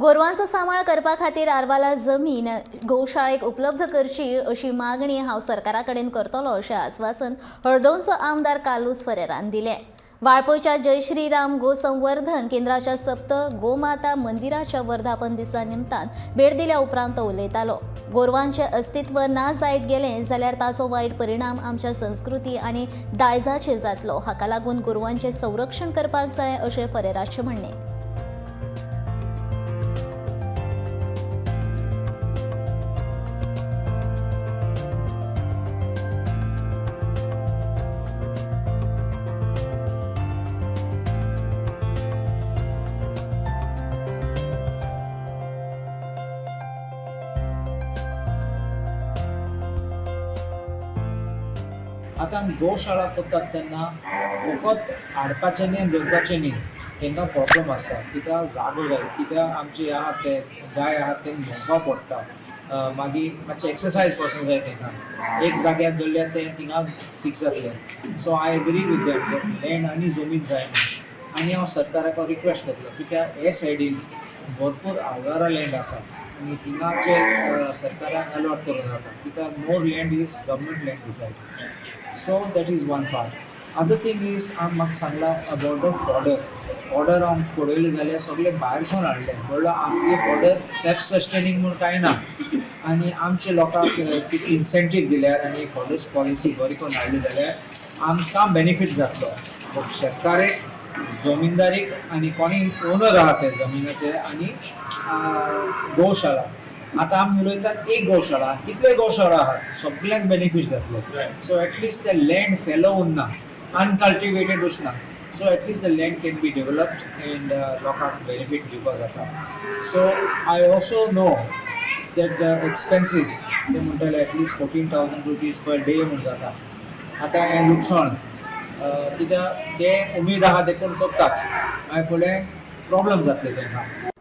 गोरवांचो सांबाळ करपा खातीर आरवाला जमीन गोशाळेक उपलब्ध करची अशी मागणी हांव सरकारा कडेन करतलो अशें आस्वासन हळदोणचो आमदार कार्लुस फेरेरान दिलें. वाळपयच्या जय श्रीराम गोसंवर्धन केंद्राच्या सप्त गोमाता मंदिराच्या वर्धापन दिसा निमतान भेट दिल्या उपरांत तो उलयतालो. गोरवांचें अस्तित्व ना जायत गेलें जाल्यार ताचो वायट परिणाम आमच्या संस्कृती आनी दायजाचेर जातलो. हाका लागून गोरवांचें संरक्षण करपाक जाय अशें फेरेराचें म्हणणें. आतां आमी गोशाळा करतात तेन्ना फकत हाडपाचें न्ही आनी दवरपाचें न्ही, तांकां प्रॉब्लम आसता कित्याक जागो जाय, कित्याक आमचे आहा ते गाय आहा ते भोंवपाक पडटा, मागीर मातशें एक्सरसायज पासून जाय तांकां. एक जाग्यार दवरल्यार ते थिंगा सीक जातले. So I agree with that, land आनी जमीन जाय म्हणून. आनी हांव सरकाराक रिक्वेस्ट करतलो कित्याक हे सायडीन भरपूर आल्वारा लँड आसा आनी थिंगाचे सरकारान अलॉट करूंक जाता कित्याक more land is government land decide. So that is one part. Other thing is, हांव म्हाका सांगला अबावट the fodder. Fodder हांव पळयलें जाल्यार सगळे भायरसून हाडले, म्हणल्यार आमगे फॉडर सेल्फ सस्टेनींग म्हूण कांय ना. आनी आमचे लोकांक कितें इन्सेंटीव दिल्यार आनी फॉडर्स पॉलिसी बरी करून हाडली जाल्यार आमकां बेनिफीट जातलो, शेतकारेक, जमीनदारीक आनी कोणी ओनर आहा ते जमिनाचे आनी गोशाळा. आतां आमी उलयतात एक गोशाळा, कितले गोशाळा आहात, सगल्यांक बेनिफीट जातलो. सो एटलिस्ट ते लँड फेलो उरना, अनकल्टिवेटेड उरना. So at least the land can be developed and लोकांक बेनिफीट दिवपाक जाता. So I also know that the expenses ते म्हणटाले at least ₹14,000 per day म्हूण जाता. आतां हें लुकसाण कित्याक ते उमेद आहा देखून करतात, मागीर फुडें प्रॉब्लम जातले तांकां.